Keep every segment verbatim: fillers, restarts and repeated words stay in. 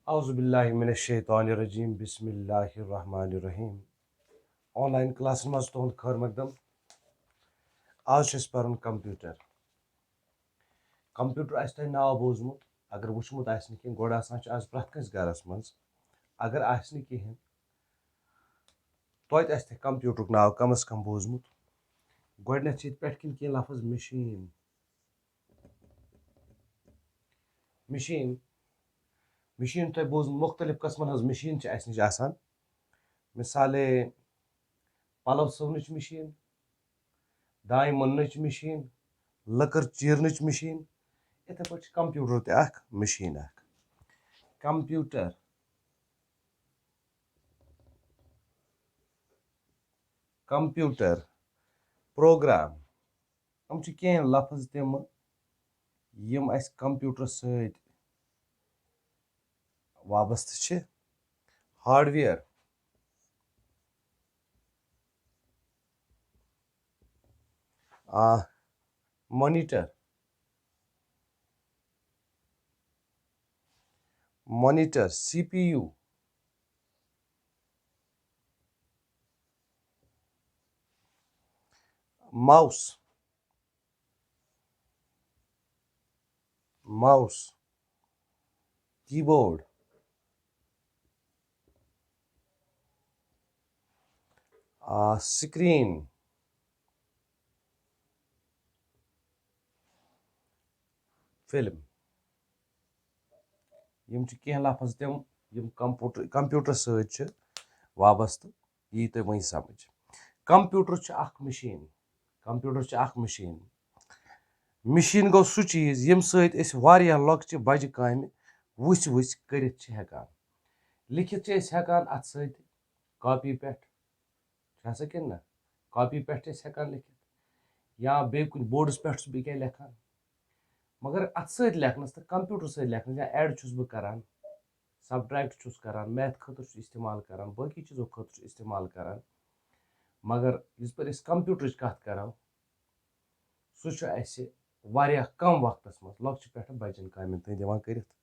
اعوذ باللہ من الشیطان الرجیم، بسم اللہ الرحمن الرحیم۔ آن لائن کلاسن منٛز تُہُنٛد خٲر مقدم۔ آز چھُ اَسہِ پَرُن کمپیوٹر۔ کمپیوٹر آسہِ تۄہہِ ناو بوٗزمُت، اگر وٕچھمُت آسہِ نہٕ کینٛہہ، گۄڈٕ آسان چھُ آز پرٛٮ۪تھ کٲنٛسہِ گَرَس منٛز۔ اگر آسہِ نہٕ کِہیٖنۍ، توتہِ آسہِ تۄہہِ کمپیوٹرُک ناو کم از کم بوٗزمُت۔ گۄڈٕنٮ۪تھ چھِ ییٚتہِ پٮ۪ٹھ کِنۍ کینٛہہ لفظ مِشیٖن۔ مِشیٖن، مِشیٖن تۄہہِ بوٗزمُت، مُختٔلِف قٕسمَن ہٕنٛز مِشیٖن چھِ اَسہِ نِش آسان۔ مِثالے، پَلو سُونٕچ مِشیٖن، دانہِ مُننٕچ مِشیٖن، لٔکٕر چیٖرنٕچ مِشیٖن۔ یِتھَے پٲٹھۍ چھِ کمپیوٹر تہِ اَکھ مِشیٖن اَکھ۔ کمپیوٹر، کمپیوٹر، پروگرام، یِم چھِ کینٛہہ لفظ تِم، یِم اَسہِ کمپیوٹرس سۭتۍ وابستہٕ چھِ۔ ہارڈویئر، آ، monitor, monitor, C P U, mouse, mouse, keyboard, آ، سکرین، فلم۔ یِم چھِ کینٛہہ لفظ تِم، یِم کمپیوٹر، کمپیوٹرس سۭتۍ چھِ وابستہٕ۔ یی تۄہہِ وۄنۍ سمجھ۔ کمپیوٹر چھُ اکھ مِشیٖن۔ کمپیوٹر چھُ اکھ مِشیٖن۔ مِشیٖن گوٚو سُہ چیٖز، ییٚمہِ سۭتۍ أسۍ واریاہ لۄکچہِ بجہِ کامہِ وٕژھِ وٕژھِ کٔرِتھ چھِ ہٮ۪کان۔ لیکھِتھ چھِ أسۍ ہٮ۪کان اَتھٕ سۭتۍ، کاپی پٮ۪ٹھ، چھُ سا کِنہٕ نہ؟ کاپی پٮ۪ٹھ چھِ أسۍ ہٮ۪کان لیکھِتھ، یا بیٚیہِ کُنہِ بورڈس پٮ۪ٹھ چھُس بہٕ کینٛہہ لیکھان۔ مگر اَتھٕ سۭتۍ لیکھنَس تہٕ کمپیوٹر سۭتۍ لیکھنَس، یا ایڈ چھُس بہٕ کران، سبٹریکٹ چھُس کران، میتھ خٲطرٕ چھُس استعمال کران، باقی چیٖزو خٲطرٕ چھُس استعمال کران۔ مگر یِژ پٲرۍ أسۍ کمپیوٹرٕچ کتھ کرو، سُہ چھُ اَسہِ واریاہ کم وقتس منٛز لۄکچہِ پٮ۪ٹھٕ بجن کامٮ۪ن تام دِوان کٔرِتھ۔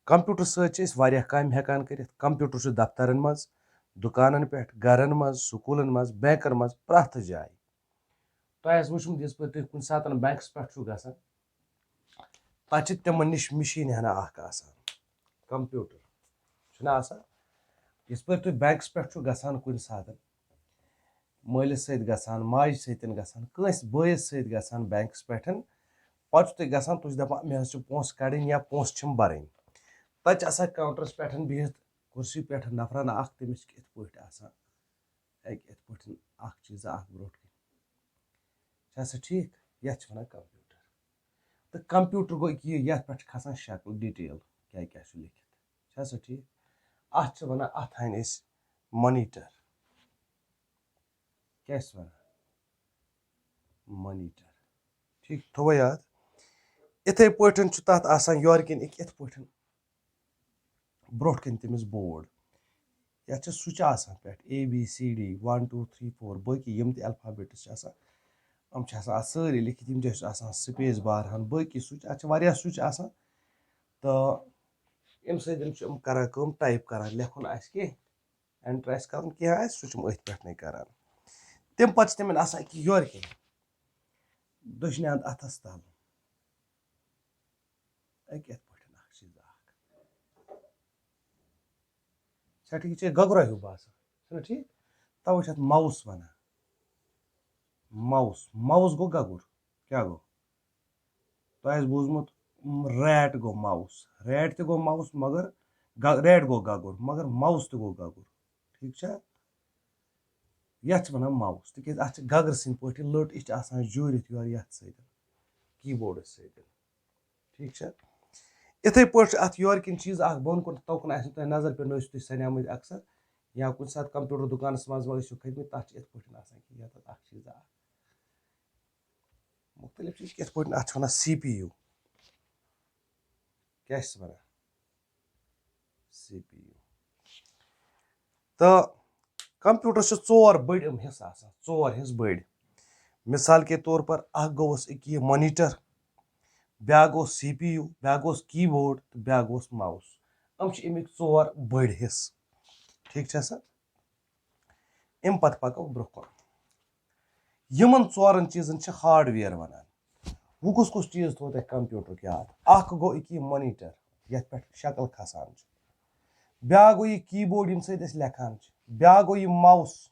کمپیوٹر سۭتۍ چھِ أسۍ واریاہ کامہِ ہٮ۪کان کٔرِتھ۔ کمپیوٹر چھُ دفترن منٛز، دُکانن پٮ۪ٹھ، گرن منٛز، سکوٗلن منٛز، بینکن منٛز، پرٛٮ۪تھ جایہِ۔ تۄہہِ آسہِ وٕچھمُت، یِژ پٲرۍ تُہۍ کُنہِ ساتن بینکس پٮ۪ٹھ چھِو گژھان، تَتہِ چھِ تِمن نِش مِشیٖن ہنا اکھ آسان، کمپیوٹر چھُنہ آسان۔ یِژ پٲرۍ تُہۍ بینکس پٮ۪ٹھ چھِو گژھان کُنہِ ساتہٕ، مٲلِس سۭتۍ گژھان، ماجہِ سۭتۍ گژھان، کٲنٛسہِ بٲیِس سۭتۍ گژھان بینکس پٮ۪ٹھ، پتہٕ چھِو تُہۍ گژھان، تُہۍ چھِو دپان، مےٚ حظ چھِ پونٛسہٕ کڑٕنۍ یا پونٛسہٕ چھِم برٕنۍ۔ تَتہِ چھِ آسان کاونٹرس پٮ۪ٹھ بِہِتھ، کُرسی پٮ۪ٹھ نفرن اکھ، تٔمِس چھِ یِتھ پٲٹھۍ آسان اَکہِ یِتھ پٲٹھۍ اکھ چیٖزا اکھ برونٛٹھ کَنہِ۔ چھا سا ٹھیٖک؟ یَتھ چھِ وَنان کمپیوٹر۔ تہٕ کمپیوٹر گوٚو یہِ، یَتھ پٮ۪ٹھ چھِ کھسان شکل، ڈیٹیل، کیٛاہ کیٛاہ چھُ لیکھِتھ۔ چھا سا ٹھیٖک؟ اَتھ چھِ وَنان، اَتھ ہاوِ أسۍ مانیٹر۔ کیٛاہ چھِ وَنان؟ مانیٹر۔ ٹھیٖک، تھوٚوا یاد؟ یِتھَے پٲٹھۍ چھُ تَتھ آسان یورٕ کِنۍ أکۍ یِتھ پٲٹھۍ برونٛٹھ کَنہِ تٔمِس بورڈ۔ یَتھ چھِ سُچ آسان پٮ۪ٹھ، A B C D, one two three four, باقٕے یِم تہِ الفابیٹٕس چھِ آسان، یِم چھِ آسان اَتھ سٲری لیکھِتھ، یِم جایہِ چھُ آسان سپیس بار ہن، باقٕے سُچ، اَتھ چھِ واریاہ سُچ آسان۔ تہٕ اَمہِ سۭتۍ چھِ یِم کران کٲم، ٹایپ کران، لیکھُن آسہِ کینٛہہ، اینٹر آسہِ کرُن، کینٛہہ آسہِ، سُہ چھِ یِم أتھۍ پٮ۪ٹھنٕے کران۔ تَمہِ پتہٕ چھِ تِمن آسان أکیاہ یورٕ کِنۍ دٔچھنہِ اَنٛد اَتھس تل۔ اَکہِ یِتھ پٲٹھۍ اکھ چیٖز اکھ۔ چھا ٹھیٖک؟ یہِ چھا گگرا ہیوٗ باسان؟ چھُنہ ٹھیٖک؟ توے چھِ اَتھ ماوُس وَنان۔ ماوُس، ماوُس گوٚو گگُر۔ کیٛاہ گوٚو؟ تۄہہِ آسہِ بوٗزمُت، م، ریٹ گوٚو ماوُس۔ ریٹ تہِ گوٚو ماوُس، مگر گ-، ریٹ گوٚو گگُر، مگر ماوُس تہِ گوٚو گگُر۔ ٹھیٖک چھا؟ یَتھ چھِ وَنان ماوُس، تِکیٛازِ اَتھ چھِ گگرٕ سٕنٛدۍ پٲٹھۍ یہِ لٔٹ، یہِ چھِ آسان جوٗرِتھ یورٕ یَتھ سۭتۍ، کیٖبورڈَس سۭتۍ۔ ٹھیٖک چھا؟ یِتھَے پٲٹھۍ چھُ اَتھ یورٕ کِنۍ چیٖز اَکھ بۄن کُن، توکُن آسہِ نہٕ تۄہہِ نظر پٮ۪وان، ٲسِو تُہۍ سَنیمٕتۍ اکثر، یا کُنہِ ساتہٕ کمپیوٹر دُکانَس منٛز ما ٲسِو کھٔتۍمٕتۍ، تَتھ چھِ یِتھ پٲٹھۍ آسان کہِ یَتھ اَکھ چیٖزا اَکھ۔ مُختٔلِف چیٖز کِتھ پٲٹھۍ، اَتھ چھِ وَنان سی پی یوٗ۔ کیٛاہ چھِس وَنان؟ C P U. تہٕ کمپیوٹرس چھِ ژور بٔڑۍ یِم حصہٕ آسان، ژور حصہٕ بٔڑۍ۔ مثال کے طور پر اکھ گوٚوُس أکیاہ یہِ مانیٹر، بیٛاکھ گوٚو سی پی یوٗ، بیٛاکھ گوٚوُس کیٖبورڈ تہٕ بیٛاکھ گوٚوُس ماوُس۔ یِم چھِ اَمِکۍ ژور بٔڑۍ حصہٕ۔ ٹھیٖک چھا سا؟ اَمہِ پتہٕ پکو برٛونٛہہ کُن۔ یِمن ژورن چیٖزن چھِ ہارڈوِیر ونان۔ وۄنۍ کُس کُس چیٖز تھوٚو تۄہہِ کمپیوٹرُک یاد؟ اکھ گوٚو أکیاہ یہِ مانیٹر، یتھ پٮ۪ٹھ شکل کھسان چھِ۔ بیاکھ گوٚو یہِ کیبورڈ، ییٚمہِ سۭتۍ أسۍ لیکھان چھِ۔ بیاکھ گوٚو یہِ ماوُس۔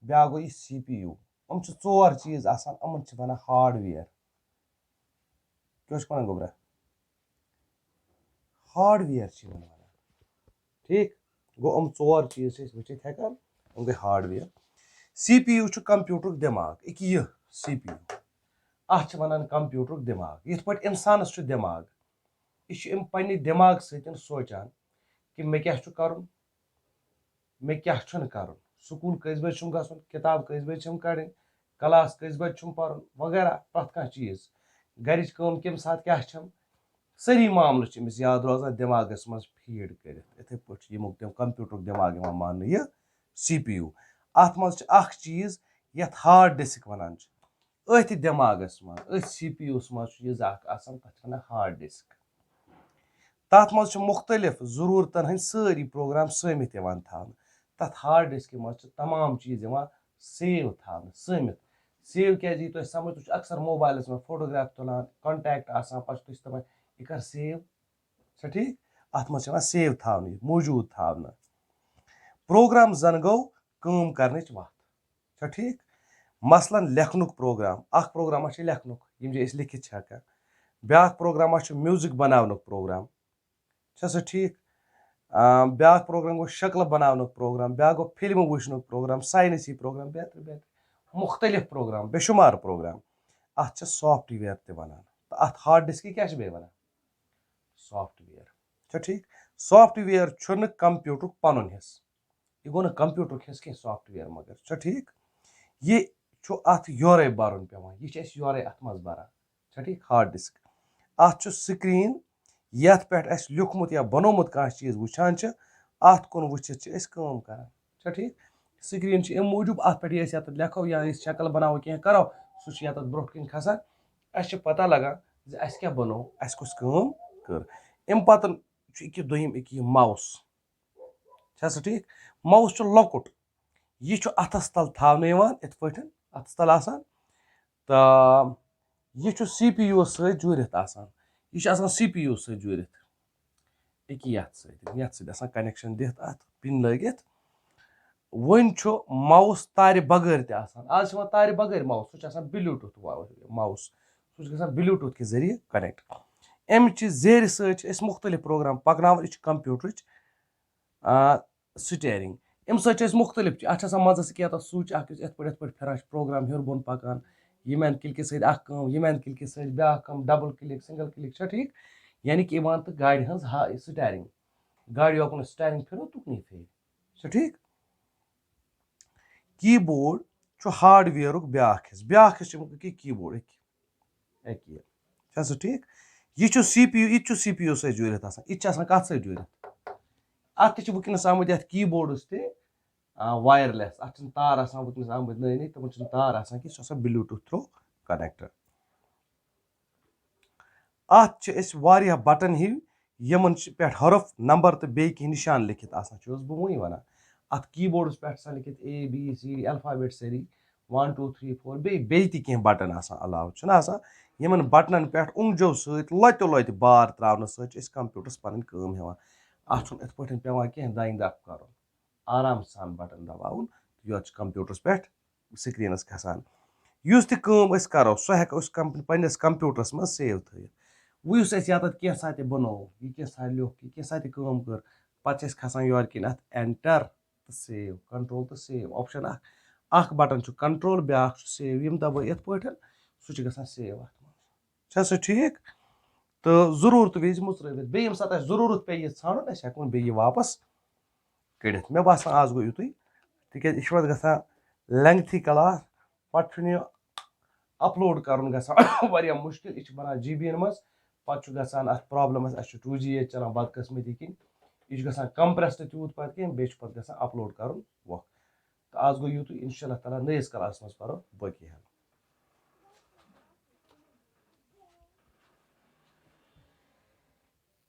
بیاکھ گوٚو یہِ سی پی یوٗ۔ یِم چھِ ژور چیٖز آسان، یِمن چھِ ونان ہارڈوِیر۔ کیٛاہ چھِ ونان گوٚبرا؟ ہارڈوِیر چھِ یِمن ونان۔ ٹھیٖک؟ گوٚو، یِم ژور چیٖز چھِ أسۍ وٕچھِتھ ہٮ۪کان، یِم گٔے ہارڈوِیر۔ سی پی یوٗ چھُ کمپیوٹرُک دٮ۪ماغ۔ أکیاہ یہِ سی پی یوٗ، اَتھ چھِ ونان کمپیوٹرُک دٮ۪ماغ۔ یِتھ پٲٹھۍ انسانس چھُ دٮ۪ماغ، یہِ چھُ اَمہِ پننہِ دٮ۪ماغ سۭتۍ سونٛچان کہِ مےٚ کیٛاہ چھُ کرُن، مےٚ کیٛاہ چھُنہٕ کرُن، سکوٗل کٔژِ بجہِ چھُم گژھُن، کِتاب کٔژِ بجہِ چھَم کڑٕنۍ، کلاس کٔژِ بجہِ چھُم پرُن، وغیرہ پرٛٮ۪تھ کانٛہہ چیٖز، گرِچ کٲم کَمہِ ساتہٕ کیٛاہ چھَم، سٲری معاملہٕ چھِ أمِس یاد روزان، دٮ۪ماغس منٛز فیٖڈ کٔرِتھ۔ یِتھَے پٲٹھۍ چھُ ییٚمیُک تِم کمپیوٹرُک دٮ۪ماغ یِوان ماننہٕ یہِ سی پی یوٗ۔ اَتھ منٛز چھِ اکھ چیٖز، یَتھ ہارڈ ڈِسک وَنان چھِ۔ أتھۍ دٮ۪ماغس منٛز، أتھۍ سی پی یوٗوَس منٛز چھُ یہِ زَکھ آسان، تَتھ چھِ وَنان ہارڈ ڈِسک۔ تَتھ منٛز چھِ مُختٔلِف ضروٗرتَن ہٕنٛدۍ سٲری پروگرام سٲمِتھ یِوان تھاونہٕ۔ تَتھ ہارڈ ڈِسکہِ منٛز چھِ تمام چیٖز یِوان سیو تھاونہٕ، سٲمِتھ۔ سیو کیٛازِ یی تۄہہِ سَمٕجھ؟ تُہۍ چھِو اکثر موبایلَس منٛز فوٹوگراف تُلان، کانٹیکٹ آسان، پَتہٕ چھُو تُہۍ دَپان، یہِ کَر سیو؟ چھا ٹھیٖک؟ اَتھ منٛز چھِ یِوان سیو تھاونہٕ، یہِ موٗجوٗد تھاونہٕ۔ پروگرام زَن گوٚو کٲم کَرنٕچ وَتھ۔ چھا ٹھیٖک؟ مثلاً لیکھنُک پروگرام، اکھ پروگرام چھُ لیکھنُک، یِم چھِ أسۍ لیکھِتھ چھِ ہٮ۪کان۔ بیٛاکھ پروگرام چھُ میوٗزک بناونُک پروگرام۔ چھا سا ٹھیٖک؟ آ، بیٛاکھ پروگرام گوٚو شکلہٕ بناونُک پروگرام، بیٛاکھ گوٚو فلمہٕ وٕچھنُک پروگرام، ساینسی پروگرام، بیترِ بیترِ مُختٔلِف پروگرام، بے شُمار پروگرام۔ اَتھ چھِ سافٹ ویئر تہِ وَنان۔ تہٕ اَتھ ہارڈ ڈِسکہِ کیٛاہ چھِ بیٚیہِ وَنان؟ Soft ware. چھا ٹھیٖک؟ سافٹ ویئر چھُنہٕ کمپیوٹرُک پَنُن حصہٕ۔ یہِ گوٚو نہٕ کمپیوٹرُک حصہٕ کینٛہہ، سافٹ ویئر، مگر چھا ٹھیٖک؟ یہِ چھُ اَتھ یورَے بَرُن پٮ۪وان، یہِ چھِ اَسہِ یورَے اَتھ منٛز بَران۔ چھا ٹھیٖک؟ Hard disc. اَتھ چھُ سکریٖن، یَتھ پٮ۪ٹھ اَسہِ لیوٗکھمُت یا بنوومُت کانٛہہ چیٖز وٕچھان چھِ، اَتھ کُن وٕچھِتھ چھِ أسۍ کٲم کَران۔ چھا ٹھیٖک؟ سکریٖن چھِ اَمہِ موٗجوٗب اَتھ پٮ۪ٹھ، یہِ أسۍ یَتَتھ لیکھو یا أسۍ شکل بَناوو، کینٛہہ کَرو، سُہ چھُ یَتَتھ برٛونٛٹھ کِنۍ کھسان۔ اَسہِ چھِ پَتہ لَگان زِ اَسہِ کیٛاہ بَنوو، اَسہِ کُس کٲم کٔر۔ اَمہِ پَتہٕ چھُ أکیٛاہ دوٚیِم، أکیٛاہ یہِ ماوُس۔ چھا سا ٹھیٖک؟ ماوُس چھُ لۄکُٹ، یہِ چھُ اَتھَس تَل تھاونہٕ یِوان، یِتھ پٲٹھۍ اَتھَس تَل آسان، تہٕ یہِ چھُ سی پی یوٗوَس سۭتۍ جوٗڑِتھ آسان۔ یہِ چھُ آسان سی پی یوٗوَس سۭتۍ جوٗڑِتھ، أکیٛاہ یَتھ سۭتۍ، یَتھ سۭتۍ آسان کنیکشن دِتھ، اَتھ پِن لٲگِتھ۔ وۄنۍ چھُ ماوُس تارِ بغٲر تہِ آسان۔ آز چھِ یِوان تارِ بغٲر ماوُس، سُہ چھُ آسان بِلیوٗٹوٗتھ ماوُس، سُہ چھُ گژھان بِلیوٗٹوٗتھ کہِ ذٔریعہٕ کنیکٹ۔ اَمہِ چہِ زیرِ سۭتۍ چھِ أسۍ مُختٔلِف پروگرام پَکناوان۔ یہِ چھِ کمپیوٹرٕچ، آ، سٹیرنگ۔ اَمہِ سۭتۍ چھِ أسۍ مُختٔلِف چی-، اَتھ چھِ آسان منٛزَس کینٛہہ تَتھ سُچ اَکھ، یُس یِتھ پٲٹھۍ، یِتھ پٲٹھۍ پھِران چھُ، پروگرام ہیوٚر بۄن پَکان، ییٚمہِ اَندٕ کِلکہِ سۭتۍ اَکھ کٲم، ییٚمہِ اَندٕ کِلکہِ سۭتۍ بیٛاکھ کٲم، ڈبل کِلِک، سنگل کِلِک، چھا ٹھیٖک؟ یعنی کہِ یِوان تہٕ گاڑِ ہٕنٛز ہا-، سٹیرنگ۔ گاڑِ یوکُن سٹیرنگ پھِرو، تُکنُے پھِرِ۔ چھا ٹھیٖک؟ کیٖبورڈ چھُ ہارڈویئرُک بیٛاکھ حصہٕ۔ بیٛاکھ حصہٕ چھُ اَمیُک أکیٛاہ کیٖبورڈ، أکیٛاہ۔ أکیٛاہ۔ چھا سُہ ٹھیٖک؟ یہِ چھُ سی پی یوٗ، یہِ تہِ چھُ سی پی یوٗ سۭتۍ جوٗڑِتھ آسان۔ یہِ تہِ چھُ آسان کَتھ سۭتۍ جوٗڑِتھ؟ اَتھ تہِ چھِ وٕنکیٚنَس آمٕتۍ یَتھ کیٖبورڈَس تہِ، آ، وایَرلیس۔ اَتھ چھِنہٕ تار آسان وٕنکیٚنَس آمٕتۍ نٔے نٔے، تِمَن چھِنہٕ تار آسان کینٛہہ، سُہ چھُ آسان بِلیوٗٹوٗتھ تھرٛوٗ کَنیکٹ۔ اَتھ چھِ أسۍ واریاہ بٹن ہِوۍ، یِمن چھِ پٮ۪ٹھ حرف، نمبر تہٕ بیٚیہِ کینٛہہ نِشان لیکھِتھ آسان، چھُس بہٕ وُنی وَنان۔ اَتھ کیٖبورڈَس پٮ۪ٹھ چھِ آسان لیکھِتھ A, B, C, D, alphabet سٲری، ون، ٹوٗ، تھری، فور، بیٚیہِ، بیٚیہِ تہِ کینٛہہ بٹن آسان علاوٕ، چھُنہ آسان؟ یِمن بٹنن پٮ۪ٹھ اونٛگجو سۭتۍ لۄتہِ لۄتہِ بار ترٛاونہٕ سۭتۍ چھِ أسۍ کمپیوٹرس پنٕنۍ کٲم ہٮ۪وان۔ اَتھ چھُنہٕ یِتھ پٲٹھۍ پٮ۪وان کینٛہہ دانہِ دَب کَرُن۔ آرام سان بٹن دباوُن، یورٕ چھُ کمپیوٹرس پٮ۪ٹھ سکرینس کھسان۔ یُس تہِ کٲم أسۍ کرو، سۄ ہٮ۪کو أسۍ کم-، پننِس کمپیوٹرس منٛز سیو تھٲیِتھ۔ وۄنۍ یُس اَسہِ یَتَتھ کینٛژھا تہِ بنوو، یہِ کینٛژھا لیوٚکھ، یہِ کینٛژھا تہِ کٲم کٔر، پتہٕ چھِ أسۍ کھسان یورٕ کِنۍ اَتھ اینٹر تہٕ سیو، کنٹرول تہٕ سیو، آپشن اکھ، اکھ بٹن چھُ کنٹرول، بیٛاکھ چھُ سیو، یِم دبٲیِتھ یِتھ پٲٹھۍ، سُہ چھُ گژھان سیو اَتھ منٛز۔ چھا سُہ ٹھیٖک؟ تہٕ ضروٗرتہٕ وِزِ مُژرٲوِتھ۔ بیٚیہِ ییٚمہِ ساتہٕ اَسہِ ضروٗرت پیٚیہِ یہِ ژھانٛڈُن، أسۍ ہٮ۪کون بیٚیہِ یہِ واپس کٔڑِتھ۔ مےٚ باسان آز گوٚو یُتُے، تِکیٛازِ یہِ چھُ وۄنۍ گژھان lengthy class، پَتہٕ چھُنہٕ یہِ upload کَرُن گژھان واریاہ مُشکِل، یہِ چھُ بَنان جی بی یَن منٛز، پَتہٕ چھُ گژھان اَتھ problem، اَسہِ چھُ ٹوٗ جی ییٚتہِ چَلان بدقٕسمتی کِنۍ، یہِ چھُ گژھان compress تہِ تیوٗت پَتہٕ کینٛہہ، بیٚیہِ چھُ پَتہٕ گژھان upload کَرُن وۄکھ۔ تہٕ آز گوٚو یُتُے، اِنشاء اللہ تعالیٰ نٔیِس class منٛز پَرو باقٕے ہَن۔